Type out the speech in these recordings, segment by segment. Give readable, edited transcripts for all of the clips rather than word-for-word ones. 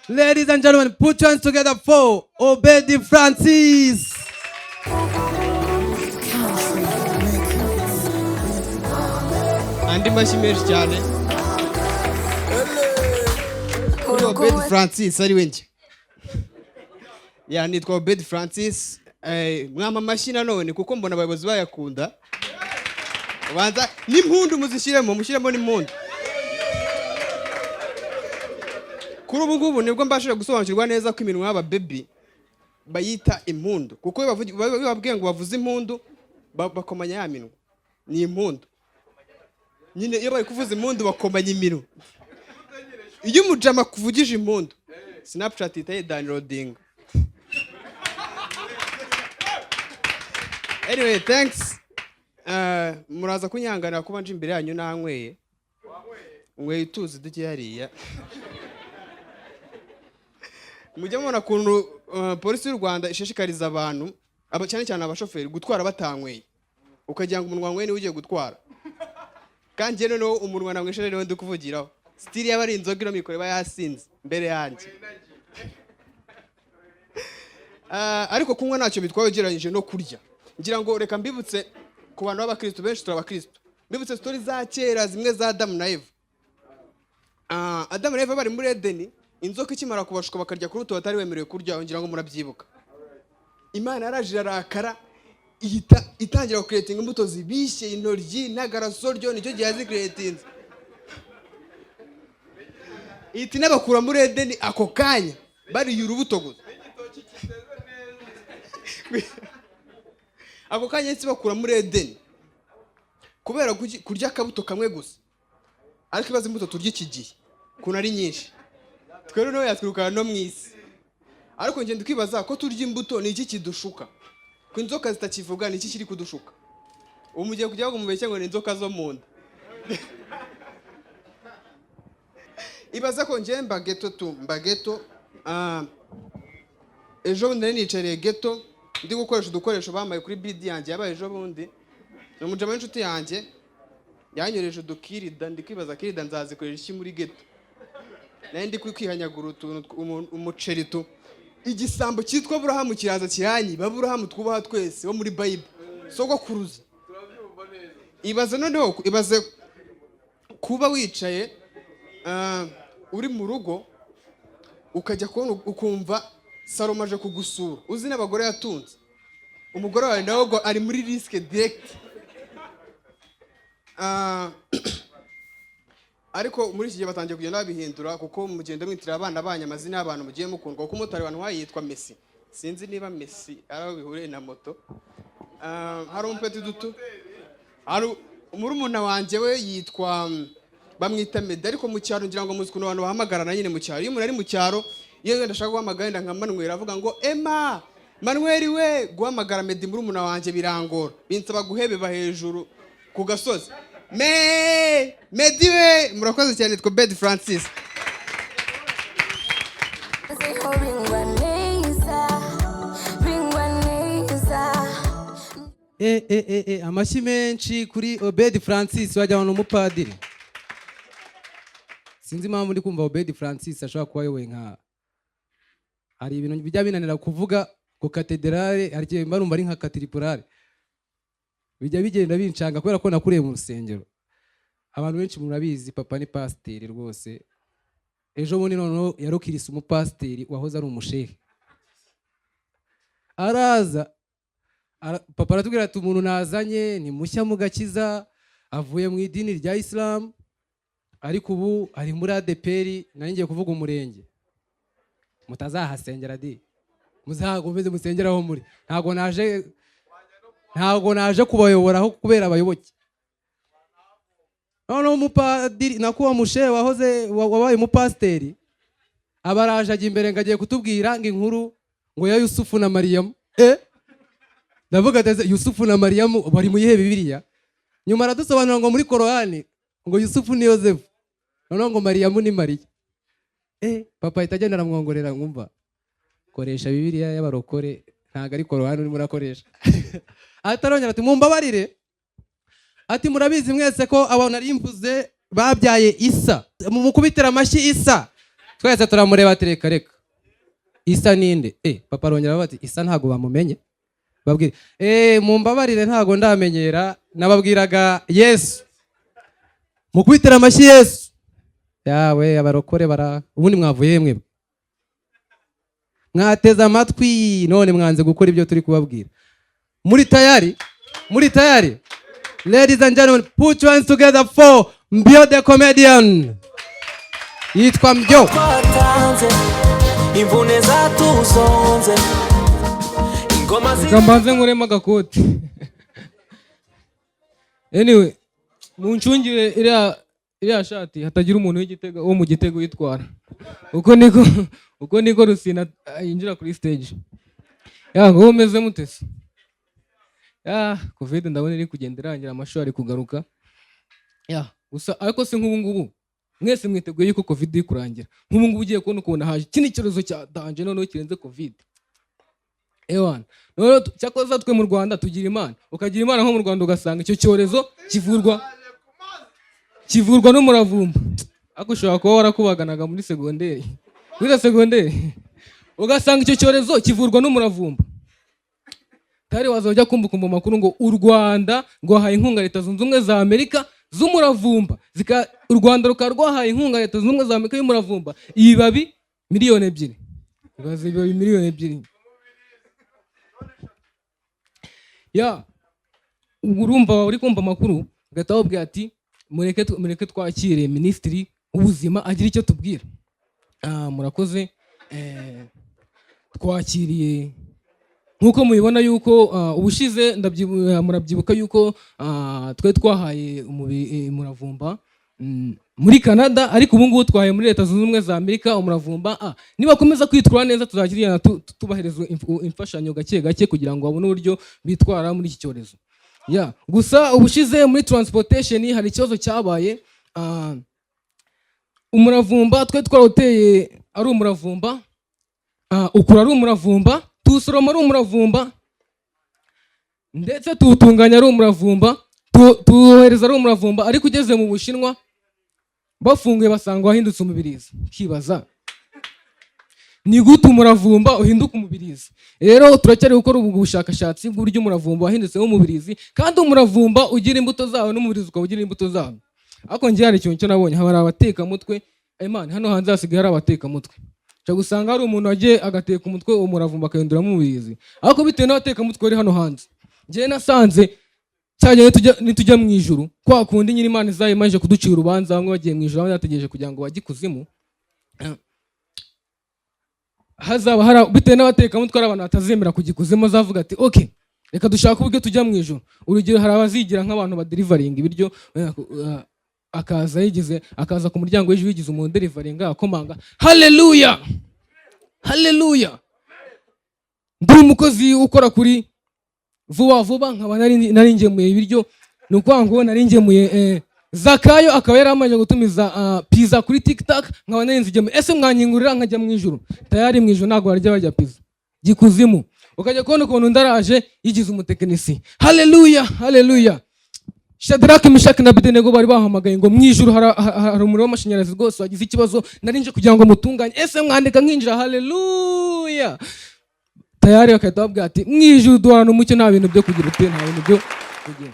Ladies and gentlemen, put your hands together for Obedi Francis. Country Records. Andi mashyi menshi cyane kuri Obed Francis, ari we njye. Ya, nitwa Obed Francis. Mwampa amashyi nanone kuko mbona abayobozi bayakunda. Ubanza n'impundu muzishyiremo, mushyiremo n'impundu. Kuri ubu ngubu nibwo mbashije gusobanukirwa neza ko iminwa y'aba baby bayita impundu, kuko iyo babwiye ngo bavuze impundu, bakomanya ya minwa, ni impundu nyine. Iyo bari kuvuza impundu bakomanya iminwa. Iyo umujama akuvugije impundu, Snapchat ihita yidownloadinga. Anyway, thanks. Muraza kunyihanganira kuba nje imbere yanyu nanyweye, nyweye utuzi duke hariya. Mujya mubona ukuntu polisi y'u Rwanda ishishikariza abantu, cyane cyane abashoferi, gutwara batanyweye, ukagira ngo umunwa wanyweye niwe ugiye gutwara. Kandi njye noneho umunwa namwishe niwe ndi kuvugiraho, sitiri yaba ari inzoga ino mikoro iba yasinze mbere yanjye. Ariko kunywa ntacyo bitwaye ugereranyije no kurya. Ngira ngo reka mbibutse ku bantu b'abakristo, benshi turi abakristo, mbibutse story za kera zimwe za Adamu na Eva. Adamu na Eva bari muri Edeni, inzoka ikimara kubashuka bakarya ku rubuto batari bemerewe kurya, ngira ngo murabyibuka. Imana yaraje irarakara, ihita itangira gucreatinga imbuto zibishye, intoryi n'agarasoryo, nicyo gihe yazicreatinze. Ihita inabakura muri Edeni ako kanya bariye urubuto gusa. Ako kanya yahise ibakura muri Edeni kubera kurya akabuto kamwe gusa. Ariko ibaze imbuto turya iki gihe ukuntu ari nyinshi, twe noneho yatwirukana no mu isi. Ariko ngenda ukibaza ko turya imbuto, ni iki kidushuka? Ko inzoka zitakivuga, ni iki kiri kudushuka? Ubu mugiye kujya ngo mubeshye ngo ni inzoka zo mu nda. Ibaza ko njye mba ghetto tu, mba ghetto. Ejo bundi nari nicariye ghetto ndi gukoresha udukoresho bambaye kuri bidi yanjye yabaye ejo bundi. Ni umujama w'inshuti yanjye yanyoreje udukirida, ndi kwibaza kirida nzazikoresha iki muri ghetto. Nari ndi kwihanyagura utuntu umuceri tu. Igisambo cyitwa Aburahamu kiraza kiranyiba. Aburahamu twubaha twese wo muri Bible, sogokuruza. Ibaze noneho, ibaze kuba wicaye, uri mu rugo, ukajya kubona ukumva Salomo aje kugusura, uzi n'abagore yatunze, umugore wawe nawe ubwo ari muri risque direct. Ariko muri iki gihe batangiye kugenda babihindura, kuko mugenda mwitirira abana banyu amazina y'abantu mugiye mukundwa, kuko umumotari wantwaye yitwa Messi, sinzi niba Messi ari aho bihuriye na moto. Hari umupeti duto, hari murumuna wanjye we yitwa, bamwita Meddy, ariko mu cyaro ngira ngo muzi ukuntu abantu bahamagarana nyine mu cyaro. Iyo umuntu ari mu cyaro, iyo wenda ashaka guhamagara wenda nka Manuel, avuga ngo Emma Manuel we. Guhamagara Meddy murumuna wanjye birangora, binsaba guhebeba hejuru ku gasozi, me Meddy we. Murakoze cyane, nitwa Obed Francis. Amashyi menshi kuri Obed Francis, wajya ni umupadiri. Sinzi impamvu ndi kumva Obed Francis ashobora kuba ayoboye nka, hari ibintu bijya binanira kuvuga ngo katedrale, hari igihe mba numva ari nka katiripurale, bijya bigenda bincanga kubera ko nakuriye mu rusengero. Abantu benshi murabizi, papa ni pasiteri rwose. Ejo bundi noneho yarukirise umupasiteri wahoze ari umushehe, araza papa aratubwira ati umuntu nazanye ni mushya mu gakiza, avuye mu idini rya Isilamu, ariko ubu ari muri ADEPR. Nari ngiye kuvuga umurenge, mutazahasengera di, muzakomeze musengere aho muri. Ntabwo naje kubayoboraho kubera abayoboke. Noneho umupadiri nako uwo mushehe wahoze wabaye umupasiteri abaraje ajya imbere ngo agiye kutubwira ngo inkuru ngo ya Yusufu na Mariyamu. Ndavuga ati Yusufu na Mariyamu bari mu yihe Bibiliya? Nyuma aradusobanurira ngo muri Korowani ngo Yusufu ni Yozefu, noneho ngo Mariyamu ni Mariya. Papa ahita agenda aramwongorera, ngumva koresha Bibiliya y'abarokore, ntabwo ari Korowani urimo urakoresha. Ahita arongera ati mumbabarire, ati murabizi mwese ko abo nari mvuze babyaye Isa, mumukubitire amashyi Isa. Twese turamureba ati: "Reka reka, Isa ninde?" Papa arongera aravuga ati: "Isa ntabwo bamumenye." Babwire, mumbabarire, ntabwo ndamenyera. Nababwiraga Yesu. Mukubitira amashyi Yesu. Yawe, abarokore bara ubundi mwavuye mwebwe mwateze amatwi, none mwanze gukora ibyo turi kubabwira. Muri tayari? Muri tayari? Ladies and gentlemen, put your hands together for Mbyo the comedian. Yitwa Mbyo. Twatanze imvune zatuzonze, ingoma. Reka mbanze nkuremo agakoti. Anyway, muncungire iriya shati, hatagira umuntu w'igitego wo mu gitego uyitwara. Uko niko Rusina yinjira kuri stage. Ya ngo umeze mute se? Ya COVID ndabona iri kugenda irangira, amashow ari kugaruka. Ya gusa ariko se nk'ubu ngubu mwese mwiteguye yuko COVID iri kurangira? Nk'ubu ngubu ugiye kubona ukuntu haje ikindi cyorezo cya danger, noneho kirenze COVID. Ewana, noneho cyakoze twe mu Rwanda tugira Imana. Ukagira Imana nko mu Rwanda ugasanga icyo cyorezo kivurwa n'umuravumba. Ariko ushobora kuba warakubaganaga muri segonderi, wize segonderi, ugasanga icyo cyorezo kivurwa n'umuravumba. Tari waza ujya kumva ukumva amakuru ngo u Rwanda rwahaye inkunga Leta Zunze Ubumwe za Amerika z'umuravumba. U Rwanda rukaba rwahaye inkunga Leta Zunze Ubumwe za Amerika y'umuravumba ibibabi 2,000,000. Ibaze, ibibabi 2,000,000. Ya urumva uri kumva amakuru, ugahita wabwira ati: "Mureke twakire Minisitiri w'Ubuzima agira icyo tubwira." Ah, murakoze. Twakiriye nk'uko mubibona yuko ubushize murabyibuka yuko twe twahaye umuravumba muri Canada, ariko ubu ngubu twahaye muri Leta Zunze Ubumwe za Amerika umuravumba. Nibakomeza kwitwara neza, tuzajya tubahereza imfashanyo gake gake kugira ngo babone uburyo bitwara muri iki cyorezo. Ya gusa ubushize muri transportation hari ikibazo cyabaye. Umuravumba twe twarawuteye ari umuravumba, ukura ari umuravumba, tuwusoroma ari umuravumba, ndetse tuwutunganya ari umuravumba, tuwohereza ari umuravumba, ariko ugeze mu Bushinwa bafunguye basanga wahindutse umubirizi. Ukibaza ni gute umuravumba uhinduka umubirizi? Rero turacyari gukora ubu bushakashatsi bw'uburyo umuravumba wahindutse umubirizi, kandi umuravumba ugira imbuto zawo n'umubirizi ukaba ugira imbuto zawo. Ariko njye hari ikintu cyo nabonye, hari abatekamutwe. Imana, hano hanze hasigaye hari abatekamutwe. Ushobora gusanga hari umuntu wagiye agateka umutwe uwo muravumba akahinduramo umubirizi, ariko bitewe n'abatekamutwe bari hano hanze, njyewe nasanze cyagihe nitujya mu ijuru, kwa kundi nyine Imana izaba imaze kuducira urubanza, bamwe bagiye mu ijuru, abandi bategereje kugira ngo bajye ikuzimu, hazaba hari, bitewe n'abatekamutwe, hari abantu batazemera kujya ikuzimu, bazavuga ati: "Ok, reka dushake uburyo tujya mu ijuru." Urugero, hari abazigira nk'abantu badeliveringa ibiryo, akaza yigize, akaza ku muryango w'ijuru yigize umuntu udeliveringa, akomanga: "Haleluya, haleluya, ndi umukozi ukora kuri Vuba Vuba, nkaba nari ngemuye ibiryo." Ni ukuvuga ngo nari ngemuye, Zakayo akaba yari amaze gutumiza pizza kuri TikTok, nkaba nari nzigemuye. Ese mwanyingurira nkajya mu ijuru? Tayari mu ijuru ntabwo barya, bajya pizza gikuzimu. Ukajya kubona ukuntu undi araje yigize umutekinisi: "Haleluya, haleluya, Shadrach, Meshaki na Abedenego bari bahamagaye ngo mu ijuru hari umuriro w'amashanyarazi rwose wagize ikibazo, nari nje kugira ngo mutunganye. Ese mwandika nkinjira? Haleluya." Tayari bagahita babwira ati: "Mu ijuru duhorana umucyo, nta bintu byo kugira ute, nta bintu byo kugira."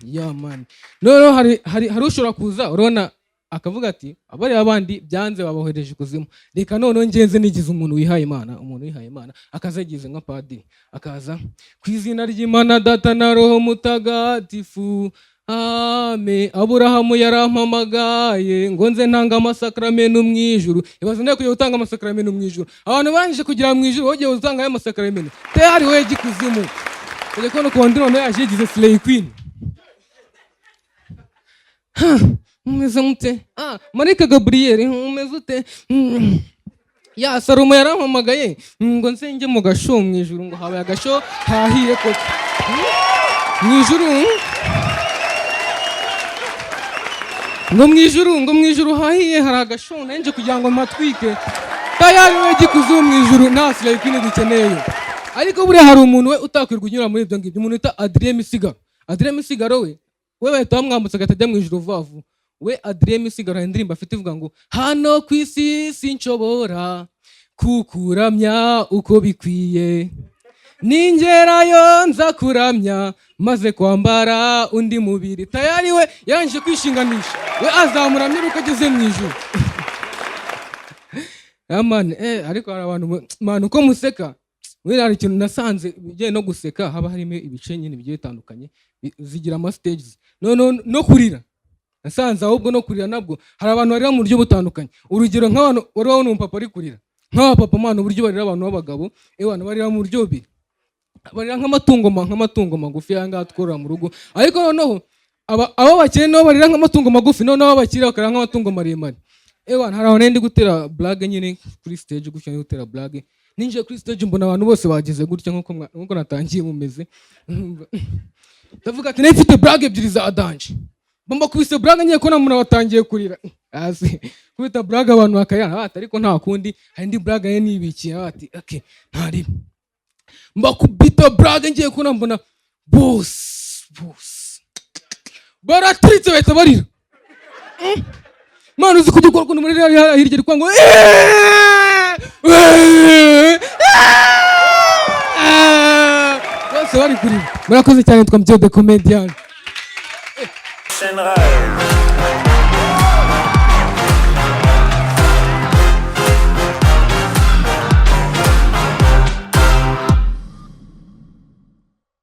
Ya man, noneho hari ushobora kuza, urabona, akavuga ati: "Abariya bandi byanze, babohereje ikuzimu, reka noneho ngenze nigize umuntu wihaye Imana." Umuntu wihaye Imana akaza yigize nka padiri, akaza: "Ku izina ry'Imana Data na Roho Mutagatifu, ame. Aburahamu yarampamagaye ngo nze ntanga amasakaramentu mu ijuru." Ibaze nawe kujya gutanga amasakaramentu mu ijuru, abantu barangije kugera mu ijuru, wowe ugiye gutanga ayo masakaramentu. Tayari wowe gikuzimu. Ujya kubona ukuntu noneho yaje yigize slay queen: "Mumeze mute? Marika Gaburiyeri, mumeze ute? Ya Salomo yarampamagaye ngo nsenge mu gashow mu ijuru, ngo habaye agashow, hahiye koko mu ijuru, ngo mu ijuru hahiye, hari agashow, nanjye kugira ngo mpatwike." Tayari we gikuzimu, mu ijuru nta slay queen dukeneye. Ariko buriya hari umuntu we utakwirwa unyura muri ibyo ngibyo, umuntu wita Adrien Misigaro. Adrien Misigaro we bahita bamwambutsa agahita ajya mu ijuru vuba vuba. We Adrien Misigaro, hari indirimbo afite ivuga ngo: "Hano ku isi sinshobora kukuramya uko bikwiye, ningerayo nza kuramya maze kwambara undi mubiri." Tayari we yarangije kwishinganisha, we azamuramya uko ageze mu ijuru. Amane ariko hari abantu man, uko museka we, hari ikintu nasanze bijyanye no guseka, haba harimo ibice nyine bigiye bitandukanye, zigira ama stages. No kurira nasanze ahubwo no kurira nabwo hari abantu barira mu buryo butandukanye. Urugero, nk'abantu wari wabona umupapa ari kurira, nk'abapapa man, uburyo barira, abantu b'abagabo, abantu barira mu buryo bubiri: barira nk'amatungo magufi aya ngaya tworora mu rugo, ariko noneho abo bakene nabo barira nk'amatungo magufi, noneho abakire bakarira nk'amatungo maremare. Ewana, hari aho nari ndi gutera blague nyine kuri stage gutya, ndi gutera blague, ninjiye kuri stage mbona abantu bose bageze gutya nk'uko natangiye mumeze. Ndavuga ati nari mfite blague ebyiri za danger, mbakubise blague, ngiye kubona umuntu watangiye kurira hasi, kubita blague abantu bakayana bati: "Ariko nta kundi, hari indi blague ye nibikiye." Bati: "Okay, ntaribi." Mbakubita blague, ngiye kubona mbona bose bose baraturitse, bahita barira. Mana, uzi kujya ukora ukuntu muri hariya hirya ari kwanga ngo "Eeeh! Eeeh! Eeeh!" Bose bari kurira. Murakoze cyane, twa Mtio the Comedian. Enchaînerai.